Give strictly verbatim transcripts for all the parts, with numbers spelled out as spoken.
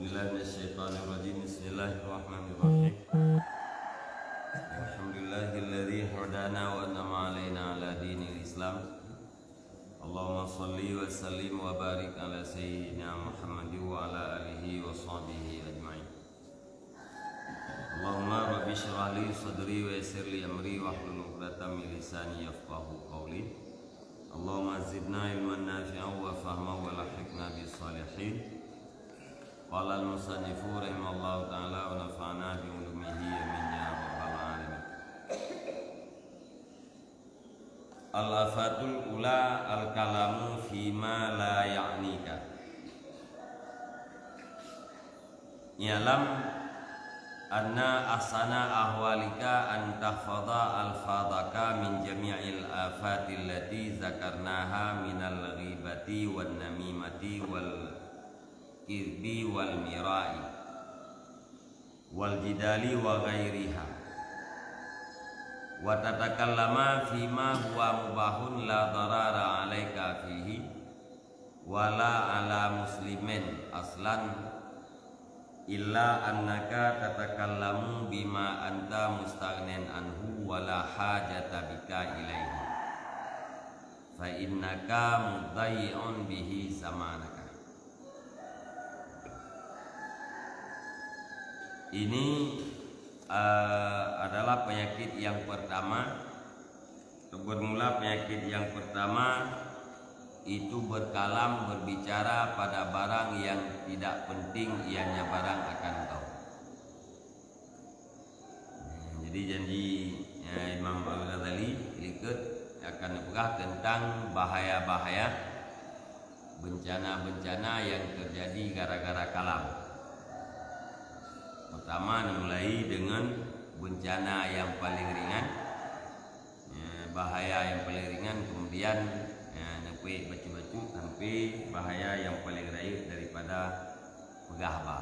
بالله من الشيطان الرجيم. بسم الله الرحمن الرحيم. الحمد لله الذي هدانا وأنعم علينا على دين الإسلام. اللهم صل وسلم وبارك على سيدنا محمد وعلى آله وصحبه أجمعين. اللهم رب اشرح لي صدري ويسر لي أمري واحلل عقدة من لساني يفقهوا قولي. اللهم زدنا علما نافعا وفهما وألحقنا بالصالحين. قال المصنف رحمه الله تعالى ونفعنا بعلومه آمين يا رب العالمين. الآفة الأولى الكلام فيما لا يعنيك. اعلم أن أحسن أحوالك أن تحفظ ألفاظك من جميع الآفات التي ذكرناها من الغيبة والنميمة والكذب والمراء والجدال وغيرها، وتتكلم فيما هو مباح لا ضرر عليك فيه ولا على مسلم أصلا، إلا أنك تتكلم بما أنت مستغن عنه ولا حاجة بك إليه، فإنك مضيع به زمانك. Ini, eh, adalah penyakit yang pertama. Bermula penyakit yang pertama itu berkalam, berbicara pada barang yang tidak penting, ianya barang akan engkau. Jadi janji, eh, Imam Al-Ghazali likot akan peugah tentang bahaya-bahaya, bencana-bencana yang terjadi gara-gara kalam. Pertama, dimulai dengan bencana yang paling ringan, eh, bahaya yang paling ringan, kemudian, eh, neupeuék bacut-bacut sampai bahaya yang paling rayeuk daripada peugah haba.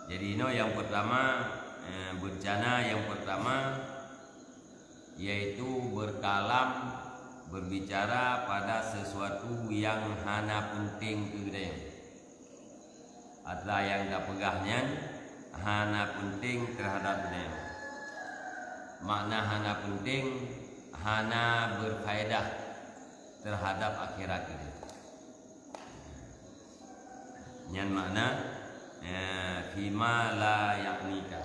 Jadi, inoe nyang pertama, eh, bencana nyang pertama, yaitu berkalam, berbicara pada sesuatu yang hana penting keu geutanyoe. Atra nyang tapeugah nyan hana penting terhadap geutanyoe. Makna hana penting, hana berfaedah terhadap akhirat geutanyoe. Nyan makna, eh, fima la ya'nika.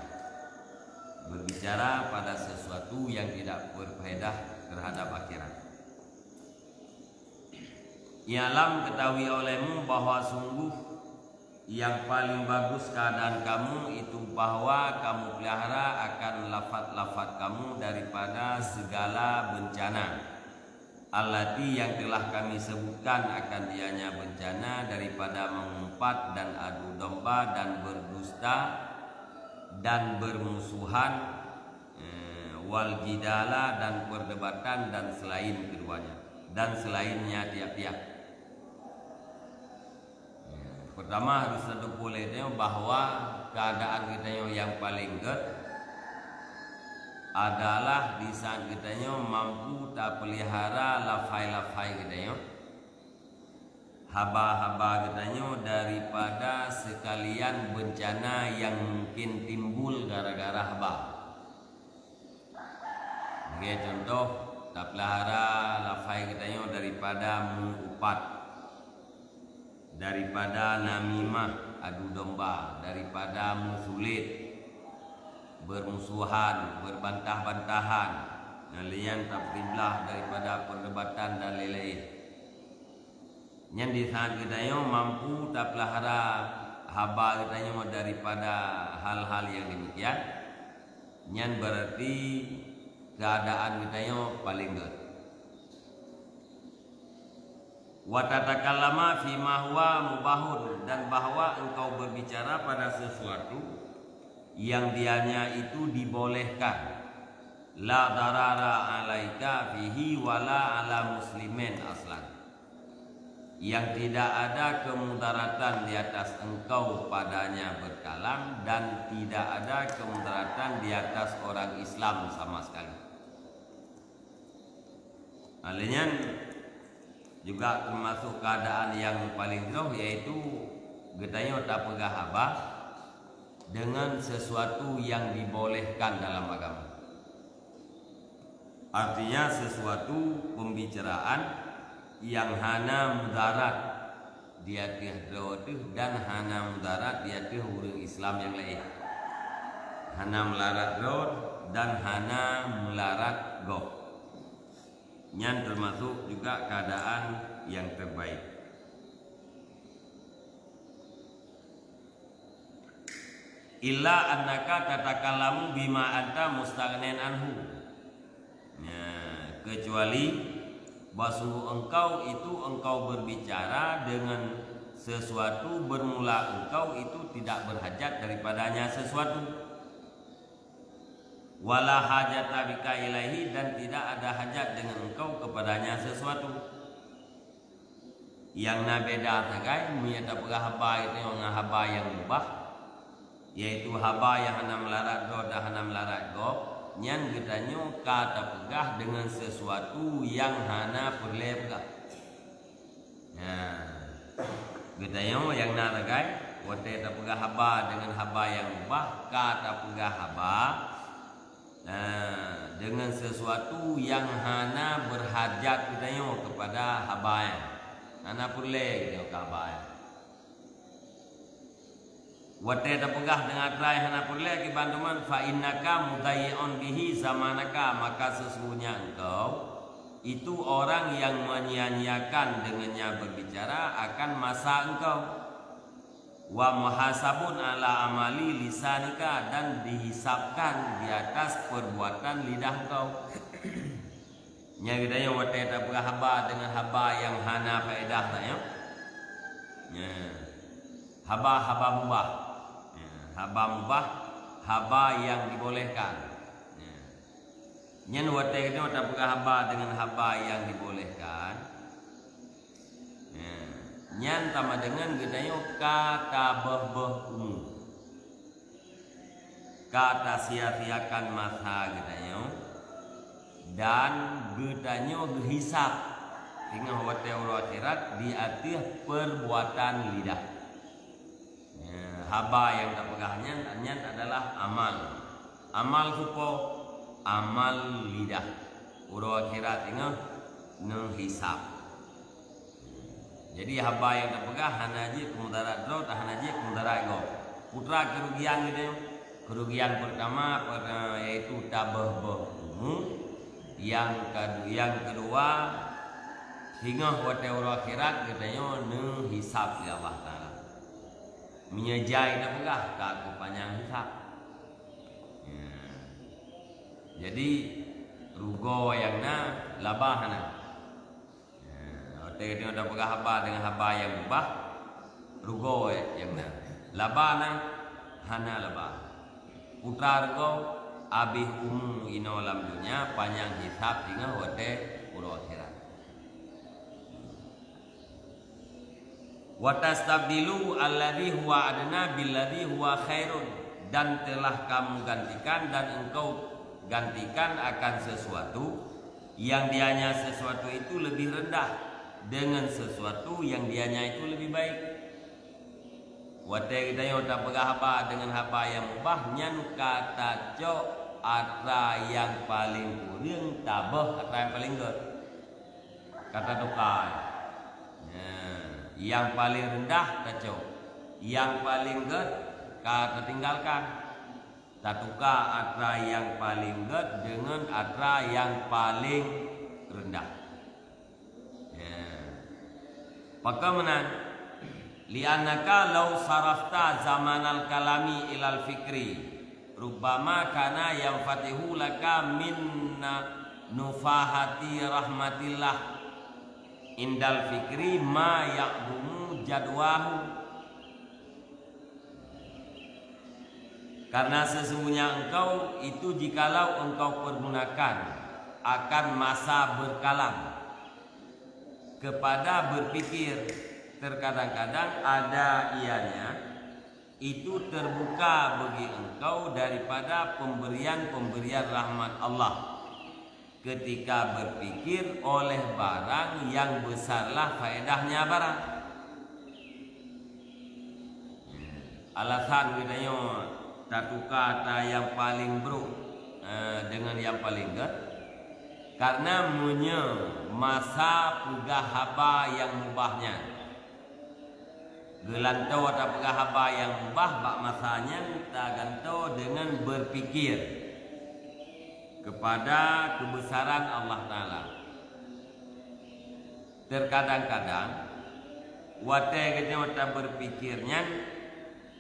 Berbicara pada sesuatu yang tidak berfaedah terhadap akhirat. I'lam, ketahui olehmu bahwa sungguh yang paling bagus keadaan kamu itu bahwa kamu pelihara akan lafaz-lafaz kamu daripada segala bencana. Allati, yang telah kami sebutkan akan dianya bencana daripada mengumpat dan adu domba dan berdusta dan bermusuhan, eh, wal jidala, dan perdebatan, dan selain keduanya, dan selainnya tiap-tiap. Ya, pertama harus tatupeue lé tanyoe bahwa keadaan geutanyoe nyang paleng gét adalah di saat geutanyoe mampu tapeulihara lafai-lafai geutanyoe, haba-haba geutanyoe daripada seukalian beuncana nyang mungken timbul gara-gara haba. Lagée cuntoh, tapeulihara lafai geutanyoe daripada meu-upat, daripada namimah, adu domba, daripada meusulet, beurmusohan, beurbantah-bantahan, nyan lé nyan tapeuriblah daripada peureubatan dan laén-laén. Nyan di saat geutanyoe mampu tapeulihara haba geutanyoe daripada hal-hal nyang demikian, nyan beurati keuadaan geutanyoe paleng gét. Wa tatakallama fima huwa mubahun, dan bahwa engkau berbicara pada sesuatu yang dianya itu dibolehkan. La darara alaika fihi wala ala muslimin aslan. Yang tidak ada kemudaratan di atas engkau padanya berkalam, dan tidak ada kemudaratan di atas orang Islam sama sekali. Alèh nyan, Juga teumasok keuadaan nyang paleng jroh, yaitu geutanyoe tapeugah haba deungon sesuatu nyang dibolehkan dalam agama. Artinya, sesuatu pembicaraan nyang hana mudarat di ateueh droe teuh dan hana mudarat di ateueh ureuëng Islam nyang laén. Hana meularat droe dan hana meularat gob. Nyan teumasok juga keuadaan nyang terbaik. Illa annaka tatakallamu bima anta mustaghnin anhu. Nah, kecuali bahwa sungguh engkau itu engkau berbicara dengan sesuatu bermula engkau itu tidak berhajat daripadanya sesuatu. Wala hajata bika ilaihi, dan tidak ada hajat dengan engkau kepadanya sesuatu. Nyang na beda sagai, meunyoe tapeugah haba itu ngon haba nyang mubah, yaitu haba nyang hana meularat droe dan hana meularat gob, nyan geutanyoe ka tapeugah deungon sesuatu nyang hana peureulée peugah. Nah, geutanyoe nyang na sagai, watée tapeugah haba deungon haba nyang mubah, ka tapeugah haba, nah, deungon sesuatu nyang hana berhajat geutanyoe kepada haba nyan. Hana peureulée geutanyoe keu haba nyan. Watée tapeugah deungon atra nyang hana peureulée kiban teuma, fa innaka mudayyi'un bihi zamanaka, maka sesungguhnya engkau itu orang yang menyia-nyiakan dengannya berbicara akan masa engkau. Wa muhasabun ala amali lisanika, dan dihisabkan di atas perbuatan lidah engkau. Nyan geutanyoe watée tapeugah haba deungon haba nyang hana faedah tanyoe. Nyan. Haba-haba mubah. Nyan. Haba mubah, haba nyang dibolehkan. Nyan. Nyan watée geutanyoe tapeugah haba deungon haba nyang dibolehkan. Nyan. Nyan sama deungon geutanyoe ka tabeuh-beuh umu. Ka tasia-siakan masa geutanyoe dan geutanyoe geuhisab singoh watée uroe akhirat di ateueh perbuatan lidah. Ya, haba nyang tapeugah nyan, nyan adalah amal. Amal soe po? Amal lidah. Uroe akhirat singoh neuhisab. Jadi haba nyang tapeugah hana jeuet keu mudarat droe, hana jeuet keu mudarat gob. Peue teuma keurugian geutanyoe? Keurugian peurtama, per-, yaitu tabeuh-beuh umu. Nyang kadu-, nyang keudua, singoh watée uroe akhirat geutanyoe neuhisab lé Allah Taala. Meunyoe jai tapeugah ka geupanyang hisab. Ya. Jadi rugoe nyang na, laba hana. Nah, watée geutanyoe tapeugah haba deungon haba nyang mubah, rugoe nyang na. Laba na, hana laba. Peue teuma rugoe, abéh umu inoe lam donya, panyang hisab singoh watée uroe akhirat. Wa tastabdilu alladzi huwa adna billadzi huwa khairun, dan telah kamu gantikan dan engkau gantikan akan sesuatu yang dianya sesuatu itu lebih rendah dengan sesuatu yang dianya itu lebih baik. Watée geutanyoe tapeugah haba deungon haba nyang mubah, nyan ka tacok atra nyang paleng kureueng tabeuh atra nyang paleng gét. Ka tatuka. Nah, nyang paleng reundah tacok, nyang paleng gét ka tatinggalkan. Tatuka atra nyang paleng gét deungon atra nyang paleng reundah. Ya. Pakon meunan? Li'annaka law sarafta zamanal kalami ilal fikri, rubbama kana yanfatihu laka min na-, nufahati rahmatillah indal fikri ma ya'dumu jadwahu. Karena sesungguhnya engkau itu jikalau engkau pergunakan akan masa berkalam kepada berpikir, terkadang-kadang ada ianya itu terbuka bagi engkau daripada pemberian-pemberian rahmat Allah. ketika berpikir oleh barang yang besarlah faedahnya barang. Alasan geutanyoe tatuka atra nyang paleng brok, eh, deungon nyang paleng gét, karena meunyoe masa peugah haba nyang mubah nyan, geulantoe tapeugah haba nyang mubah bak masa nyan tagantoe deungon berpikir kepada kebesaran Allah Taala. Terkadang-kadang, watée geutanyoe taberpikir nyan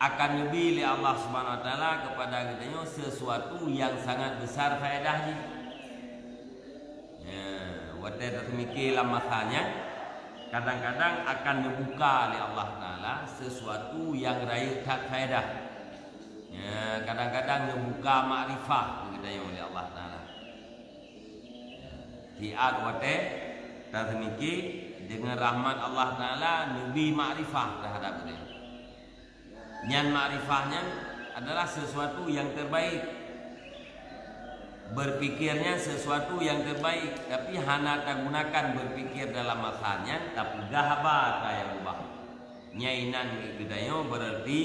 akan neubi lé Allah Subhanahu Wa Taala kepada geutanyoe sesuatu nyang sangat besar faedah jih. Ya, watée taseumike lam masa nyan, kadang-kadang akan neubuka lé Allah Taala sesuatu nyang rayeuk that faedah. Ya, kadang-kadang neubuka makrifah keu geutanyoe lé Allah Taala. Siat watée taseumike deungon rahmat Allah Taala neubi makrifah teuhadap geutanyoe. Nyan makrifah nyan adalah sesuatu nyang terbaik. Berpikir nyan sesuatu nyang terbaik, tapi hana tagunakan berpikir dalam masa nyan, tapeugah haba atra nyang mubah. Nyan inan geutanyoe berarti,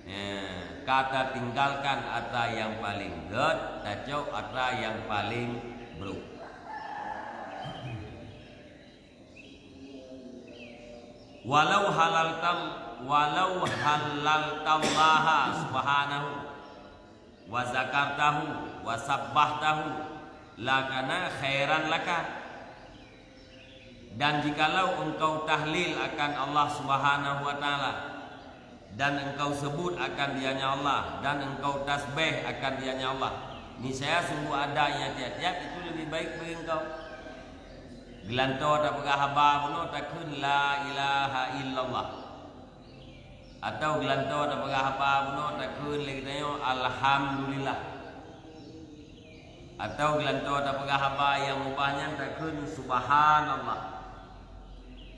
eh, ka tatinggalkan atra nyang paleng gét, tacok atra nyang paleng brok. Walau halaltal, walau halaltallaha subhanahu wa zakartahu wa sabbahtahu lakana khairan laka. Dan jikalau engkau tahlil akan Allah Subhanahu wa Taala, dan engkau sebut akan Dia-Nya Allah, dan engkau tasbih akan Dia-Nya Allah, niscaya sungguh ada nyang tiap-tiap itu lebih baik bagi engkau. Geulantoe tapeugah haba bunoe takheun la ilaha illallah. Atawa geulantoe tapeugah haba bunoe takheun lé geutanyoe alhamdulillah. Atawa geulantoe tapeugah haba nyang mubah nyan takheun subhanallah.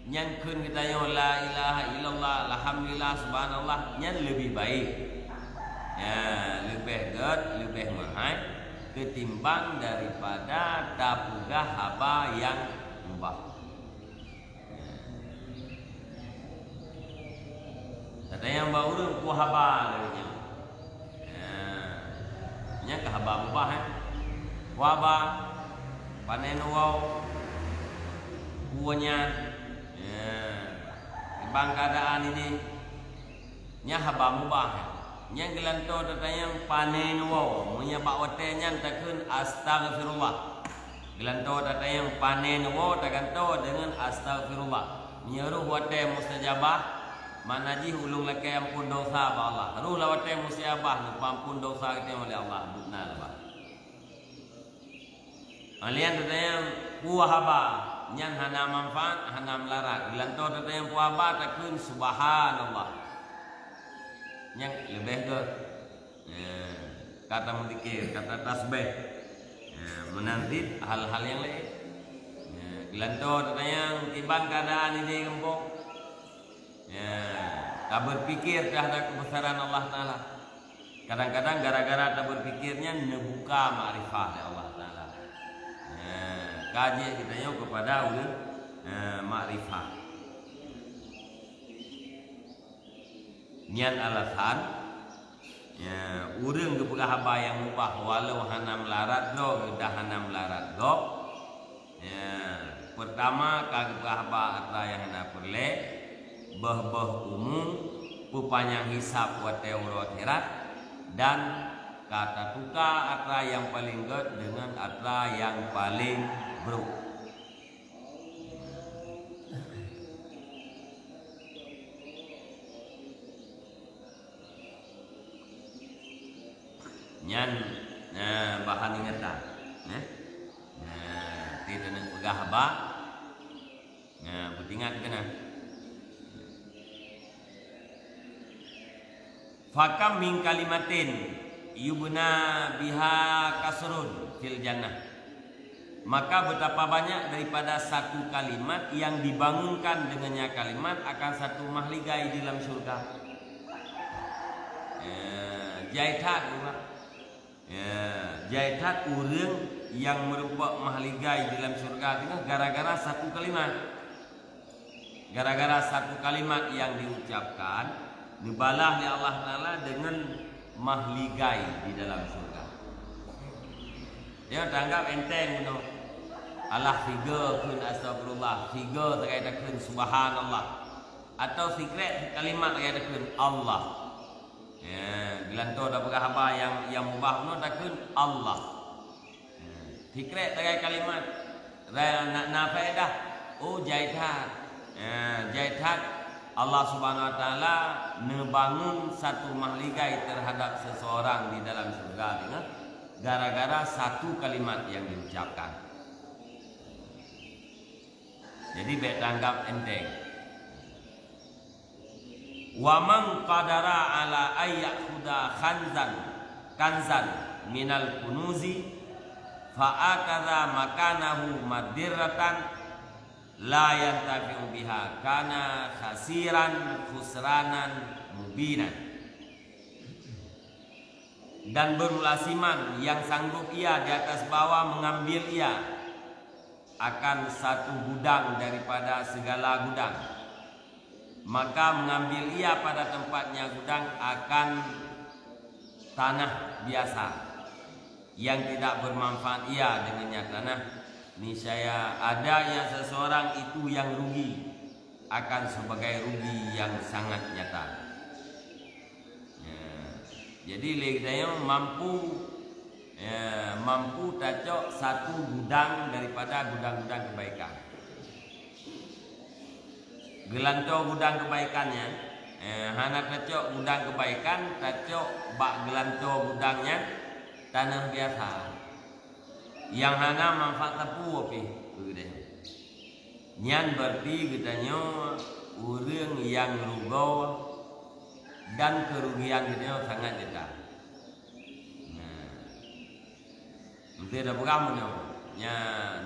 Nyang kheun geutanyoe la ilaha illallah, alhamdulillah, subhanallah, nyan leubeh baik. Ya, leubeh gét, leubeh meuhai ketimbang daripada tapeugah haba nyang mubah. Gata nyang ba ureuëng peue haba lagée nyoe. Nyan ka haba mubah, eh. Peue haba, panen woe, peue nyan, kiban keuadaan idéh. Nyan haba mubah. Nyan geulantoe tatanyong panen woe. Meunyoe bak watée nyan takheun astaghfirullah. Geulantoe tatanyong panen woe tagantoe deungon astaghfirullah. Meunyoe roh watée mustajabah, makna jih ulôn lakée amphon desya bak Allah. Roh lam watée mustajabah neupeuamphon desya geutanyoe lé Allah, buet na leubeh. Alien tatanyong peue haba, nyan hana manfaat, hana meularat. Geulantoe tatanyong peue haba takheun subhanallah. Nyan leubeh gét. Ya, ka tameudzikir, ka tatasbih. Ya, meunan cit hal-hal nyang laén. Ya, geulantoe tatanyong kiban keuadaan idéh gampông. Ya, ka berpikir terhadap kebesaran Allah Taala. Kadang-kadang gara-gara taberpikir nyan neubuka makrifah lé Allah Taala. Ya, ka jeuet geutanyoe keupada ulôn, ya, makrifah. Nyan alasan, ya, ureuëng geupeugah haba nyang mubah walau hana meularat gob, geudah hana meularat gob. Ya, peurtama ka geupeugah haba atra nyang hana peureulée, boh-boh umu, peupanyang hisab watée uroe akhirat, dan ka tatuka atra nyang paleng gét deungon atra nyang paleng brok. Nyan, nah, bahan ingatan, eh? Nah, ti teuneuk peugah haba. Nah, beutingat keunan. Fakam min kalimatin yubna biha kasrun fil jannah. Maka betapa banyak daripada satu kalimat yang dibangunkan dengannya kalimat akan satu mahligai di dalam syurga. Ya, jai that, Mak. Ya, jai that ureuëng nyang meurumpok mahligai di dalam syurga teungoh gara-gara satu kalimat. Gara-gara satu kalimat nyang diucapkan, neubalah lé Allah Taala deungon mahligai di dalam syurga. Nyoe tanggap enteng bunoe. Alah sigoe kheun astagfirullah, sigoe sagai takheun subhanallah. Atau sikrek kalimat sagai takheun Allah. Ya, geulantoe tapeugah haba nyang, nyang mubah bunoe takheun Allah. Ya, sikrek sagai kalimat. Rai na, na faedah. Oh, jai that. Ya, jai that Allah Subhanahu Wa Taala neubangun satu mahligai terhadap seseorang di dalam syurga dengan gara-gara satu kalimat yang diucapkan. Jadi, bèk tanggap enteng. Wa man qadara ala ay ya'khudha khanzan, kanzan minal kunuzi, fa akhadha makanahu madirratan la yantafi'u biha, kana khasiran khusranan mubinan. Dan bermula siman yang sanggup ia di atas bawa mengambil ia akan satu gudang daripada segala gudang, maka mengambil ia pada tempatnya gudang akan tanah biasa yang tidak bermanfaat ia dengannya tanah, niscaya ada ia seseorang itu yang rugi akan sebagai rugi yang sangat nyata. Ya. Jadi lé geutanyoe mampu, ya, mampu tacok satu gudang daripada gudang-gudang kebaikan. Geulantoe gudang kebaikan nyan, eh, hana tacok gudang kebaikan, tacok bak geulantoe gudang nyan tanah biasa. Nyang hana manfaat sapeue pih keu geutanyoe. Nyan berarti geutanyoe ureuëng nyang rugoe dan keurugian geutanyoe sangat nyata. Nah, meusti tapeugah meunyoe, nya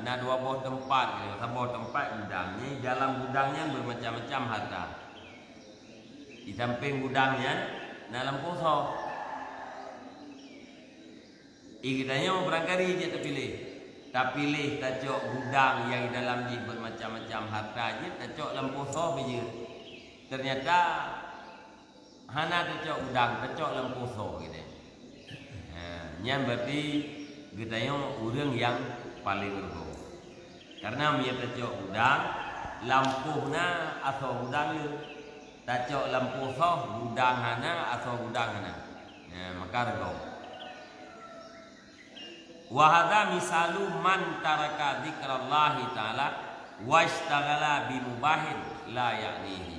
na dua boh teumpat, saboh teumpat gudang. Nyan dalam gudang nyan bermacam-macam harta. Di sampéng gudang nyan na lampôh soe. Di geutanyoe barangkali jeuet tapiléh. Tapiléh tacok gudang nyang di dalam jih bermacam-macam harta jeuet, tacok lampôh soe pih jeuet. Ternyata hana tacok gudang, tacok lampôh soe geutanyoe. Ha, nyan berarti geutanyoe ureuëng nyang paleng rugoe. Karena meunyoe tacok gudang, lampôh na asoe gudang le. Tacok lampôh soe, gudang hana, asoe gudang hana. Nah, maka rugoe. Wa hadza misalu man taraka dzikrallahi ta'ala washtaghala bi mubahin la ya'nihi.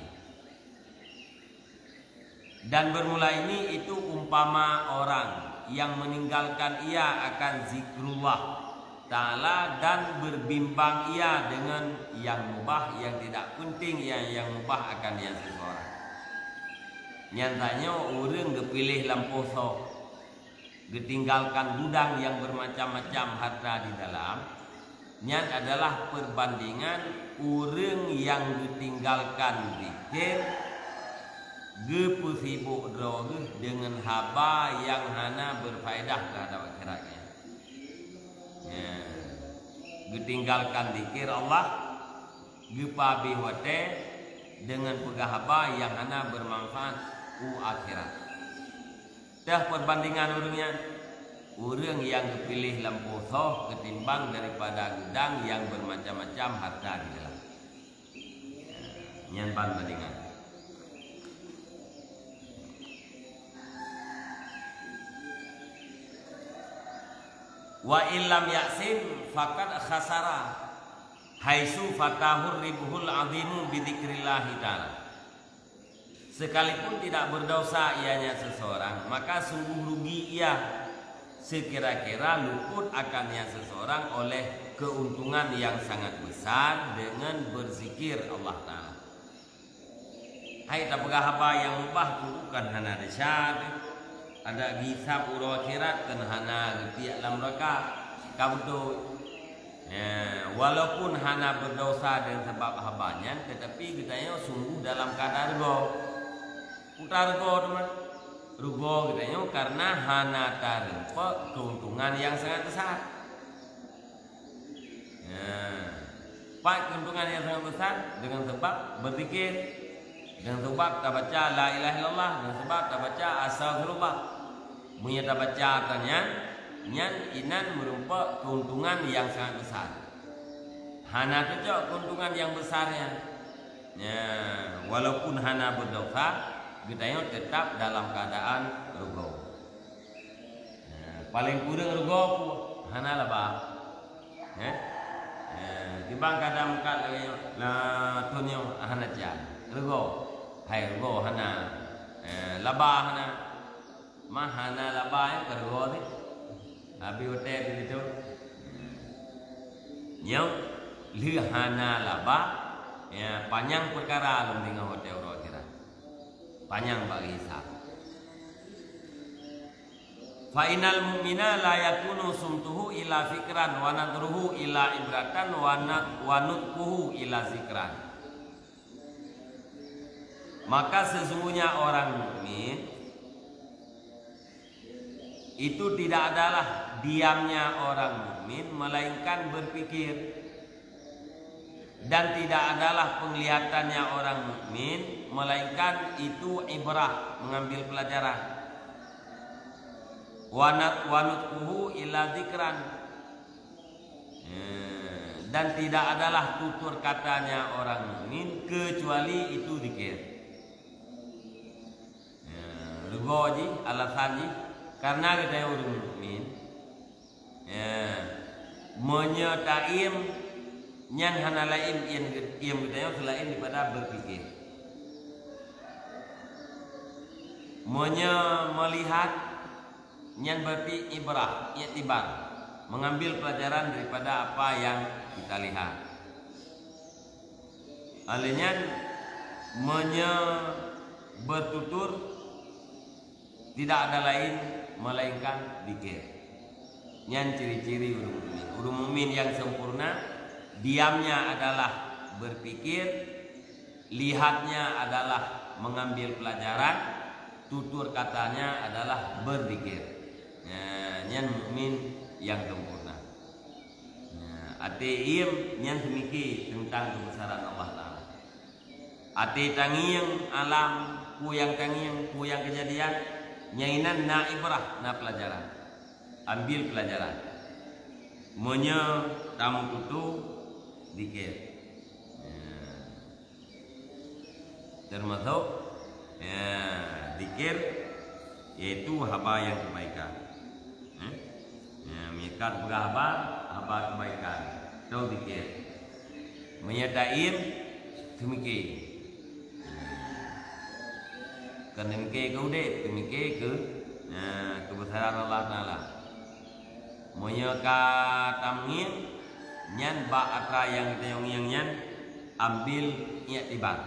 Dan bermula ini itu umpama orang yang meninggalkan ia akan zikrullah Ta'ala dan berbimbang ia dengan yang mubah, yang tidak penting, yang, yang mubah akan yang seseorang. Nyan tanyoe ureuëng geupiléh lampôh soe, geutinggalkan gudang yang bermacam-macam harta di dalam, nyan adalah perbandingan ureuëng nyang geutinggalkan zikir, geupeusibok droe geuh deungon haba nyang hana berfaedah terhadap akhirat nyan. Ya. Geutinggalkan zikir Allah, geupabéh watée deungon peugah haba nyang hana bermanfaat u akhirat. Teuh perbandingan ureuëng nyan, ureuëng nyang geupiléh lampôh soe ketimbang daripada gudang nyang bermacam-macam harta di dalam. Nyan ban bandingan. Wa illam ya'sim faqad khasara haitsu fatahur ribhul azimu bi dzikrillahi ta'ala. Sekalipun tidak berdosa ianya seseorang, maka sungguh rugi ia sekira-kira luput akan ia seseorang oleh keuntungan yang sangat besar dengan berzikir Allah Ta'ala. Hai tapeugah haba nyang mubah tu bukan hana desya teuh. Adak geuhisab uroe akhirat keu hana geupiek lam neuraka. Ka beutôi. Ya, walaupun hana berdosa dengan sebab haba nyan, tetapi geutanyoe sungguh dalam keadaan rugoe. Peue rugoe teuma? Rugoe geutanyoe karena hana tareumpok keuntungan yang sangat besar. Nah, pat keuntungan nyang sangat besar? Dengan sebab berzikir, dengan sebab tabaca la ilaha illallah, dengan sebab tabaca astaghfirullah. Meunyoe tabaca ata nyan, nyan inan meurumpok keuntungan nyang sangat besar. Hana teucok keuntungan nyang besar nyan. Nya, walaupun hana berdosa, geutanyoe tetap dalam keadaan rugoe. Nya, paling kureueng rugoe peue? Hana laba. Eh? Eh, kiban kadang kat lagèe nyoe, na thon nyoe hana can. Rugoe. Hai rugoe hana. Eh, laba hana. Mah hana laba, eh, keu rugoe teuh. Habéh watèe teuh. Nyoe lheueh hana laba, ya, panyang peukara lom teungoh watèe uroe akhirat. Panyang bak hisab. Fa innal mu'mina la yakunu sumtuhu illa zikran wa nadhruhu illa ibratan wa na-, wa nutquhu illa zikran. Maka sesungguhnya orang mukmin itu tidak adalah diamnya orang mukmin melainkan berpikir. Dan tidak adalah penglihatannya orang mukmin, melainkan itu ibrah, mengambil pelajaran. Wa nat-, wa nutquhu illa dzikran. Eh, dan tidak adalah tutur katanya orang mukmin kecuali itu zikir. Ya, rugoe jih, alasan jih, karena geutanyoe ureueng mukmin. Ya, meunyoe taiem, nyan hana laén iem, iem geutanyoe seulaén daripada berpikir. Meunyoe melihat, nyan berarti ibrah, iktibar, mengambil pelajaran daripada apa yang kita lihat. Oleh nyan, meunyoe bertutur, tidak ada lain melainkan zikir. Nyan ciri-ciri ureueng mukmin. Ureueng mukmin yang sempurna, diamnya adalah berpikir, lihatnya adalah mengambil pelajaran, tutur katanya adalah berzikir. Nah, nyan mukmin yang sempurna. Nah, até iem nyan seumike teuntang keubesaran Allah Taala. Até tangieng alam, peue nyang tangieng, peue nyang keujadian, nyan inan na ibrah, na pelajaran. Ambil pelajaran. Meunyoe tameututoe zikir. Ya. Termasuk, ya, zikir, yaitu haba nyang kebaikan. Eh? Ya, meuikat peugah haba, haba kebaikan. Tau zikir. Meunyoe taiem, teumike. Kon teumike keu udeb, teumike keu, ya, keubesaran Allah Taala. Meunyoe ka tameungieng, nyan bak atra nyang geutanyoe ngieng nyan, ambil iktibar,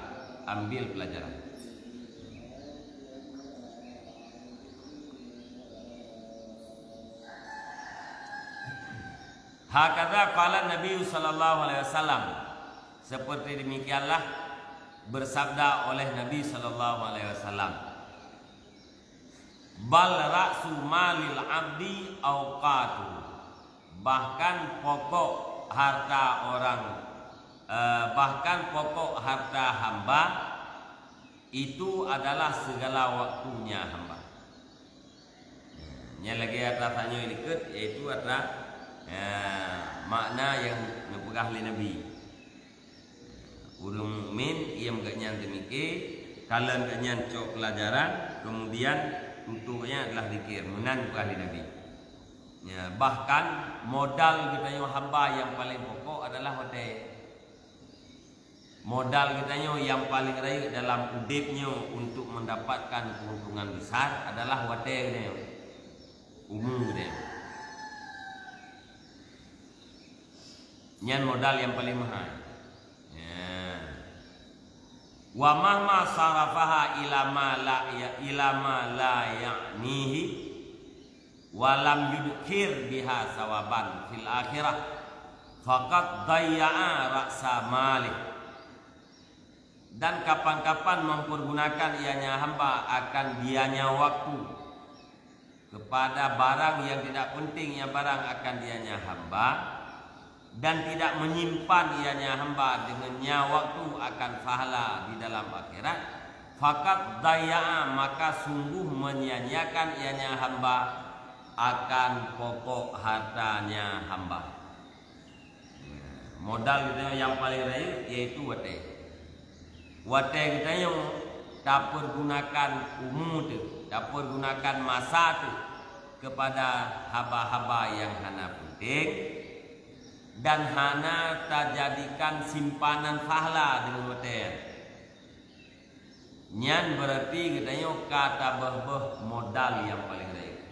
ambil pelajaran. Hakadza qala Nabi sallallahu alaihi wasallam. Seperti demikianlah bersabda oleh Nabi sallallahu alaihi wasallam. Bal ra'su malil abdi auqatuhu. Bahkan pokok harta orang, eh, bahkan pokok harta hamba itu adalah segala waktunya hamba. Nyan lagèe atra tanyoe likot, yaitu atra, eh, makna nyang neupeugah lé Nabi. Ureueng mukmin, iem geuh nyan teumike, kalon geuh nyan cok peulajaran, kemudian tutoe geuh nyan adalah zikir, meunan peugah lé Nabi. Ya, bahkan modal geutanyoe hamba nyang paleng pokok adalah watèe. Modal geutanyoe nyang paleng rayeuk dalam udeb nyoe untuk mendapatkan keuntungan besar adalah watèe geutanyoe, umu geutanyoe. Nyan modal nyang paleng meuhai. Ya. Wa mahma sarafaha ila ma la ya-, ila ma la ya'nihi wa lam yudkhir biha sawaban fil akhirah, faqad dayya'a ra'sa malih. Dan kapan-kapan mempergunakan ianya hamba akan dianya waktu kepada barang yang tidak penting, yang barang akan dianya hamba, dan tidak menyimpan ianya hamba dengan nya waktu akan pahala di dalam akhirat, faqad dayya'a, maka sungguh menyia-nyiakan ianya hamba akan pokok hartanya hamba. Modal geutanyoe nyang paleng rayeuk yaitu watée. Watée geutanyoe tapeurgunakan umu teuh, tapeurgunakan masa teuh keupada haba-haba nyang hana peunteng dan hana tajadikan simpanan pahala deungon watée nyan. Nyan beurati geutanyoe ka tabeuh-beuh modal nyang paleng rayeuk.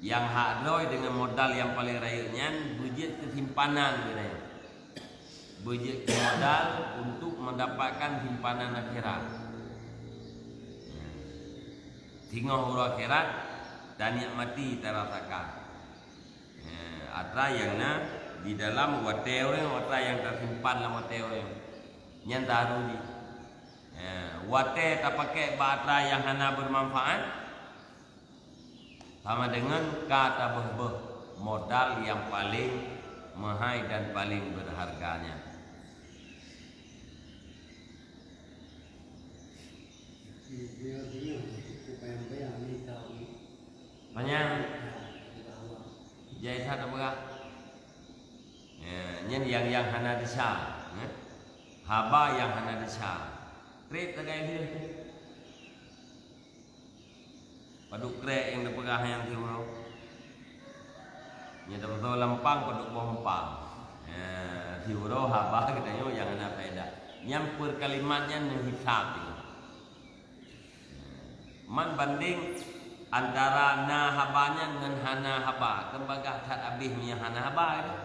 Nyang hak droe deungon modal nyang paleng rayeuk nyan beujeuet keu simpanan geutanyoe. Beujeuet keu modal untuk mendapatkan simpanan akhirat. Singoh uroe akhirat, tanikmati, tarasakan. Eh, atra nyang na di dalam watée ureuëng, atra nyang tasimpan lam watée ureuëng. Nyan taru jih. Eh, watée tapakék bak atra nyang hana beumanfaat, sama deungon ka tabeuh-beuh modal nyang paleng meuhai dan paleng beurharga nyan. Manyang jai that tapeugah. Ya, nyan nyang, nyang hana desya, ya. Haba nyang hana desya. Trép sagai lheueh. Padub krek nyang tapeugah nyang siuroe. Nyang tapeugah lampang padub boh empang. Ya, siuroe haba geutanyoe nyang hana faedah. Nyang peukalimat nyan neuhisab. Man bandeng antara na haba nyan ngon hana haba, kan bagah that abéh meunyoe hana haba teuh.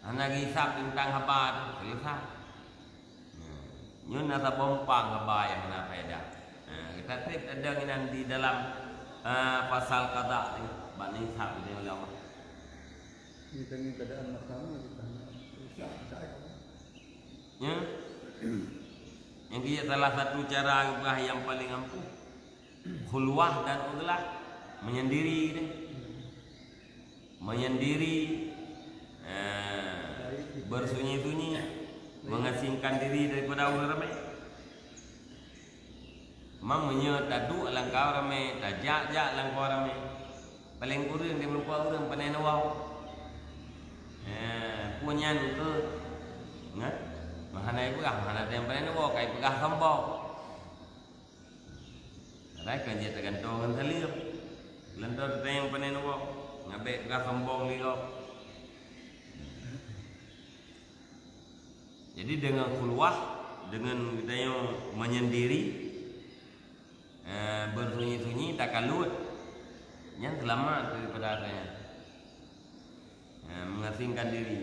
Hana geuhisab teuntang haba teuh, seuleusoe. Nyoe na saboh empang haba nyang hana faedah. Ha, geutanyoe trép tadong inan di dalam, eh, pasal qada teuh, bak neuhisab geutanyoe lé Allah. Di tengah keadaan mahkamah kita hana rusak, rusak. Ya. Nyang keu salah satu cara geupeugah nyang paleng ampuh, khulwah dan uzlah, menyendiri deh. Menyendiri, eh, bersunyi-sunyi, mengasingkan diri daripada ureuëng ramé. Meunyoe taduek lam kawan ramé, tajak-jak lam kawan ramé, paleng kureueng di muka ureuëng panai neuwoe. Eh, peue nyan keuh? Nah, meuhana ipeugah, meuhana teuh panai neuwoe, ka ipeugah sombong. Padahai kan jeuet tagantoe ngon saleuem. Leuntong teuh nyang panai neuwoe, ngabek peugah sombong lé gob. Jadi deungon khulwah, deungon geutanyoe menyendiri, eh, bersunyi-sunyi, takalut, nyan seulamat daripada dosa nyan. Eh, mengasingkan diri.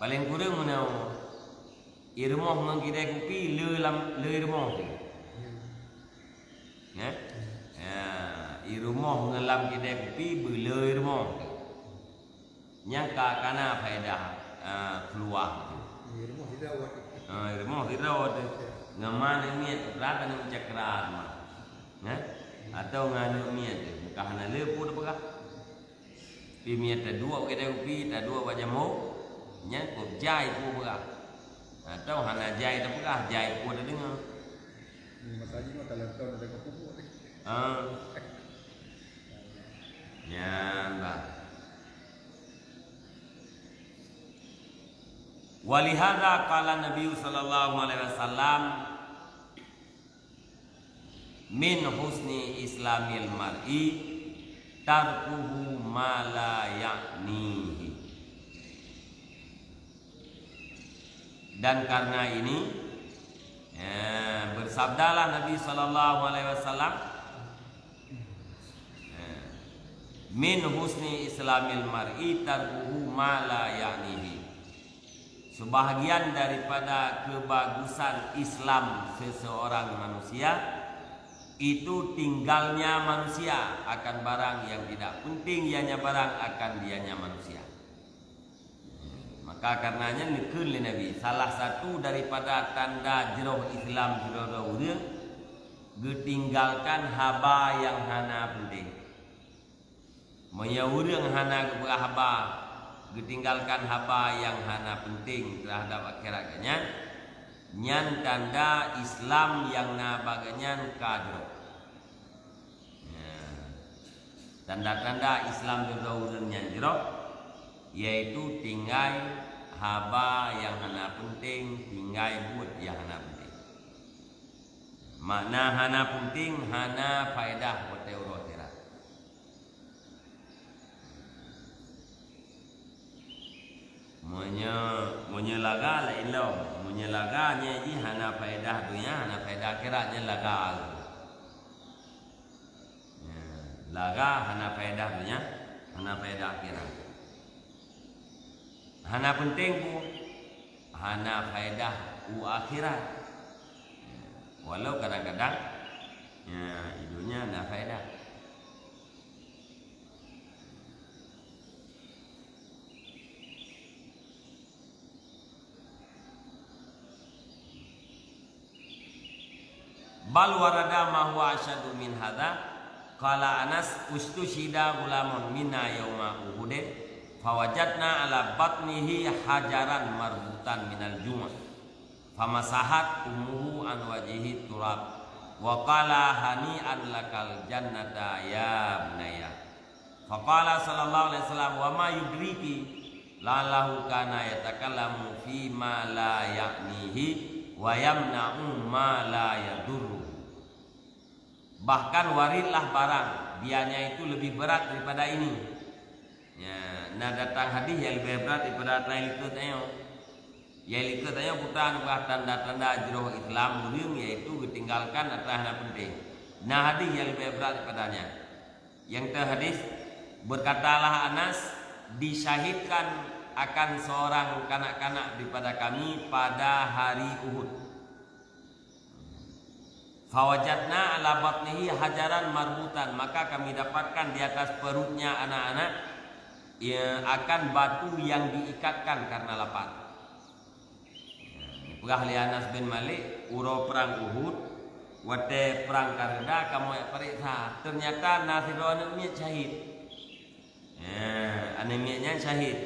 Paleng kureueng meunyoe ié rumoh ngon kidai kupi le lam, le ié rumoh teuh. Ya? Ya, ié rumoh ngon lam kidai kupi beu le ié rumoh teuh. Nyang ka kana faedah, eh, khulwah teuh. Ié rumoh sidroe teuh. Ah, ié rumoh sidroe teuh. Ngon ma aneuk miet, rata aneuk cakra ma. Ya? Atau ngon aneuk miet teuh, meuka hana le peue tapeugah. Pi miet taduek bak kidai kupi, taduek bak jamok, nyan kok jai peue peugah. Atau hana jai tapeugah, jai peue tadeungoe. Masa jih mah kalau kau ada kepupuk ni. Ah. Nyan bah. Walihada qala Nabi sallallahu alaihi wasallam, "Min husni islamil mar'i tarkuhu ma la ya'nihi." Dan karena ini, eh, bersabdalah Nabi sallallahu alaihi wasallam, eh, "Min husni islamil mar'i tarkuhu ma la ya'nihi." Sebahagian daripada kebagusan Islam seseorang manusia itu tinggalnya manusia akan barang yang tidak penting ianya barang akan dianya manusia. Maka karenanya neukheun lé Nabi, salah satu daripada tanda jroh Islam sidroe-droe ureuëng geutinggalkan haba nyang hana penting. Meunyoe ureuëng hana geupeugah haba, geutinggalkan haba nyang hana peunteng teuhadab akhirat geuh nyan, nyan tanda Islam nyang na bak geuh nyan ka jroh. Ya. Tanda-tanda Islam jroh ureuëng nyan jroh, yaitu tinggai haba nyang hana peunteng, tinggai buet nyang hana peunteng. Makna hana peunteng, hana faedah watée uroe akhirat. Meunyoe, meunyoe laga laén lom. Meunyoe laga nyan jih hana faedah donya, hana faedah akhirat, nyan laga. Ya, laga hana faedah donya, hana faedah akhirat. Hana peunteng pun, hana faedah u akhirat. Ya, walau kadang-kadang, ya, i donya na faedah. Bal warada ma huwa asyaddu min hadza. Qala Anas, "Ustusyhida ghulamun minna yauma Uhudin, fawajadna ala batnihi hajaran marbutan minal jumuh. Famasahat ummuhu an wajhihi turab, wa qala, 'Hani'an lakal jannata ya bunayya.'" Faqala sallallahu alaihi wasallam, "Wa ma yudriki la'allahu kana yatakallamu fi ma la ya'nihi wa yamna'u ma la yadurruhu." Bahkan waritlah barang, bianya itu lebih berat daripada ini. Ya, na datang hadis nyang leubeh brat daripada atra nyang likot tanyoe. Nyang likot tanyoe peugah tanda-tanda jroh Islam ureuëng, yaitu geutinggalkan atra hana peunteng. Na hadis nyang leubeh brat daripada nyan. Nyang teuhadis, berkatalah Anas, "Disyahidkan akan seorang kanak-kanak daripada kami pada hari Uhud. Fawajadna ala batnihi hajaran marbutan, maka kami dapatkan di atas perutnya anak-anak, ya, akan batu yang diikatkan karena lapar." Peugah lé Anas bin Malik, uroe prang Uhud, watée prang ka reda, kamoe jak pareksa. Ternyata na sidroe aneuëk miet syahid. Eh, aneuëk miet nyan syahid.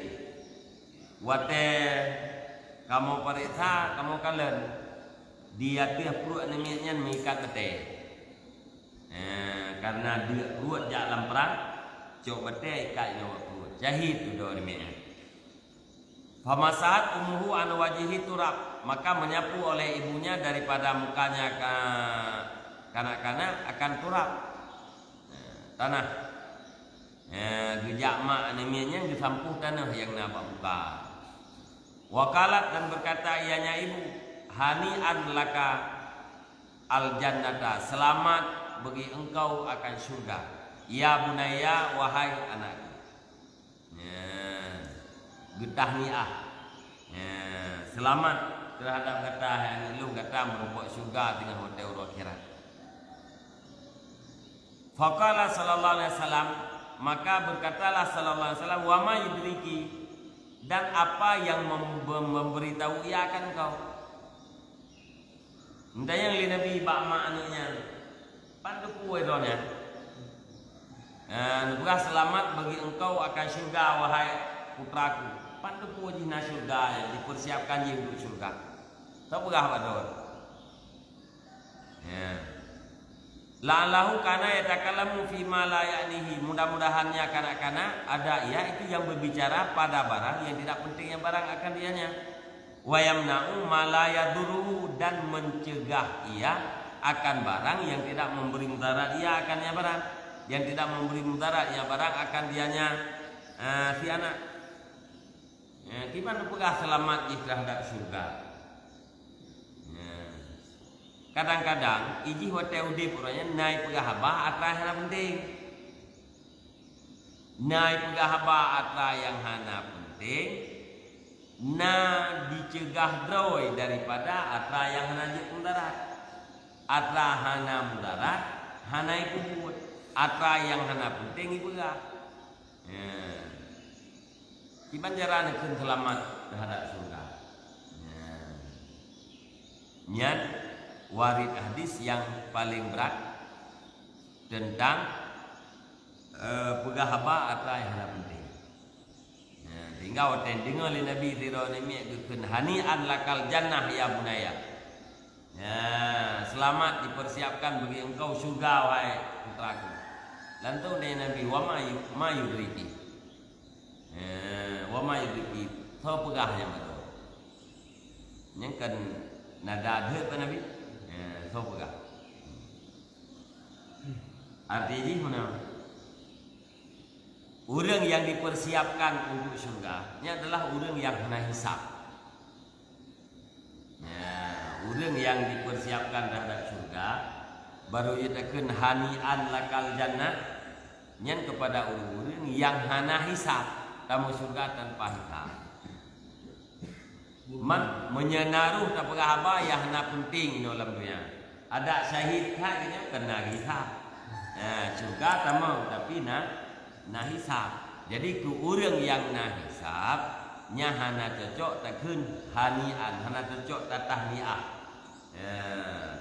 Watée kamoe pareksa, kamoe kalon, di ateueh pruet aneuëk miet nyan meuikat batée. Eh, karena deuk pruet jak lam prang, cok batée ikat nibak pruet. Syahid dudoe aneuëk miet nyan. Famasahat ummuhu an wajhihi turab, maka menyapu oleh ibunya daripada mukanya ka-, kanak-kanak akan turab, tanah. Eh, geujak mak aneuëk miet nyan geusampôh tanah nyang na bak muka. Wa qalat, dan berkata ianya ibu, "Hani'an laka al jannata, selamat bagi engkau akan syurga. Ya bunayya, wahai anakku." Ya, geutahniah. Ya, selamat terhadap gata, hai aneuk lôn, gata meurumpok syurga teungoh watée uroe akhirat. Faqala sallallahu alaihi wasallam, maka berkatalah sallallahu alaihi wasallam, "Wa ma yudriki, dan apa yang mem-, mem-, memberitahu ia akan engkau?" Geutanyong lé Nabi bak mak aneuëk nyan, "Pan teupeue droe nyan?" "Eh, neupeugah, 'Selamat bagi engkau akan syurga, wahai putraku.' Pan teupeue jih na syurga nyang dipersiapkan jih untuk syurga?" Teupeugah bak droe. Ya. "La'allahu kana yatakallamu fi ma la ya'nihi." Mudah-mudahan nyan kanak-kanak ada ia itu yang berbicara pada barang yang tidak penting, yang barang akan dianya. "Wa yamna'u ma la yadurruhu," dan mencegah ia akan barang yang tidak memberi mudarat ia akan nya barang. Yang tidak memberi mudarat nya barang akan dianya, eh, si anak. Eh, kiban peugah selamat jih terhadap syurga. Ya. Kadang-kadang, ijih watée udeb ureuëng nyan na ipeugah haba atra hana penting. Na ipeugah haba atra nyang hana penting, na dicegah droe daripada atra nyang hana jeuet mudarat. Atra hana mudarat, hana ipeubuet. Atra nyang hana penting ipeugah. Ya. Kiban cara neukheun seulamat teuhadap syurga. Ya. Nyan warit hadis nyang paleng brat teuntang eh, peugah haba atra nyang hana penting. Ya, sehingga watée deungoe lé Nabi sidroe namiet geukheun, "Hani'an lakal jannah ya bunayya." Ya, selamat dipersiapkan bagi engkau syurga, wahai putraku. Lantung dari Nabi, "Wa ma yu-, ma yudriki." Ya, "Wa ma yudriki." Soe peugah nyang beutôi? Nyang kan nada deuek Nabi. Ya, soe peugah? Arti jih meunan. Ureuëng yang dipersiapkan untuk syurga, ini adalah ureuëng yang hana hisab. Ya, ureuëng yang dipersiapkan terhadap syurga, baru jeuet takheun hani'an lakal jannah, nyan kepada ureuëng-ureuëng yang hana hisab, tamong syurga tanpa hisab. Man, meunyoe na roh tapeugah haba nyang hana penting inoe lam dunia. Adak syahid that nyan kan na hisab. Ha, syurga tamong, tapi na, na hisab. Jadi keu ureuëng nyang na hisab, nyan hana cocok takheun hani'an, hana cocok tatahniah. Ha,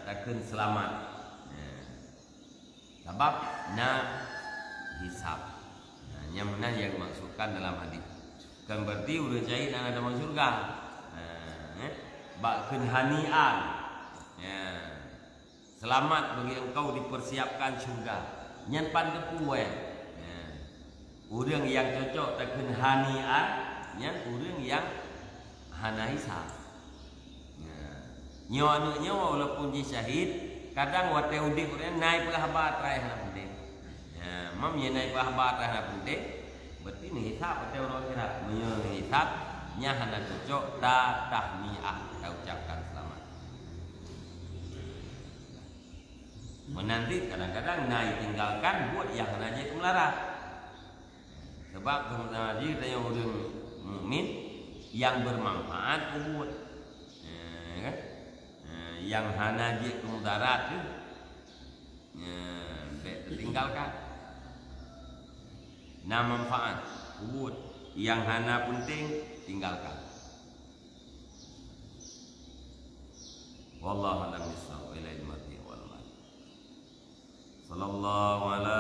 takheun selamat. Ha. Sabab na hisab. Nah, nyang meunan nyang dimaksudkan dalam hadis. Kan berarti ureuëng syahid hana tamong syurga. Nah, eh? Bak kheun hani'an. Ya. Selamat bagi engkau dipersiapkan syurga. Nyan pan teupuai. Ya. Ureuëng nyang cocok takheun hani'an, nyan ureuëng nyang hana hisab. Ya. Nyoe aneuk nyoe walaupun jih syahid, kadang watée udeb ureuëng nyan na jipeugah haba atra nyang hana penting. Ya, mam nyan na jipeugah haba atra nyang hana penting, berarti neuhisab watée uroe akhirat. Meunyoe neuhisab, nyan hana cocok tatahniah, taucapkan selamat. Meunan cit kadang-kadang na jitinggalkan buet nyang hana jeuet keu meularat. Sabab sama-sama jih tanyoe ureuëng mukmin nyang bermanfaat keu buet. Eh, kan? Eh, nyang hana jeuet keu mudarat tu, eh, bék teutinggalkan. Na manfaat keu buet, nyang hana penting tinggalkan. Wallahu a'lam bissawab. Ilaihi marji' wal ma'ab. Sallallahu ala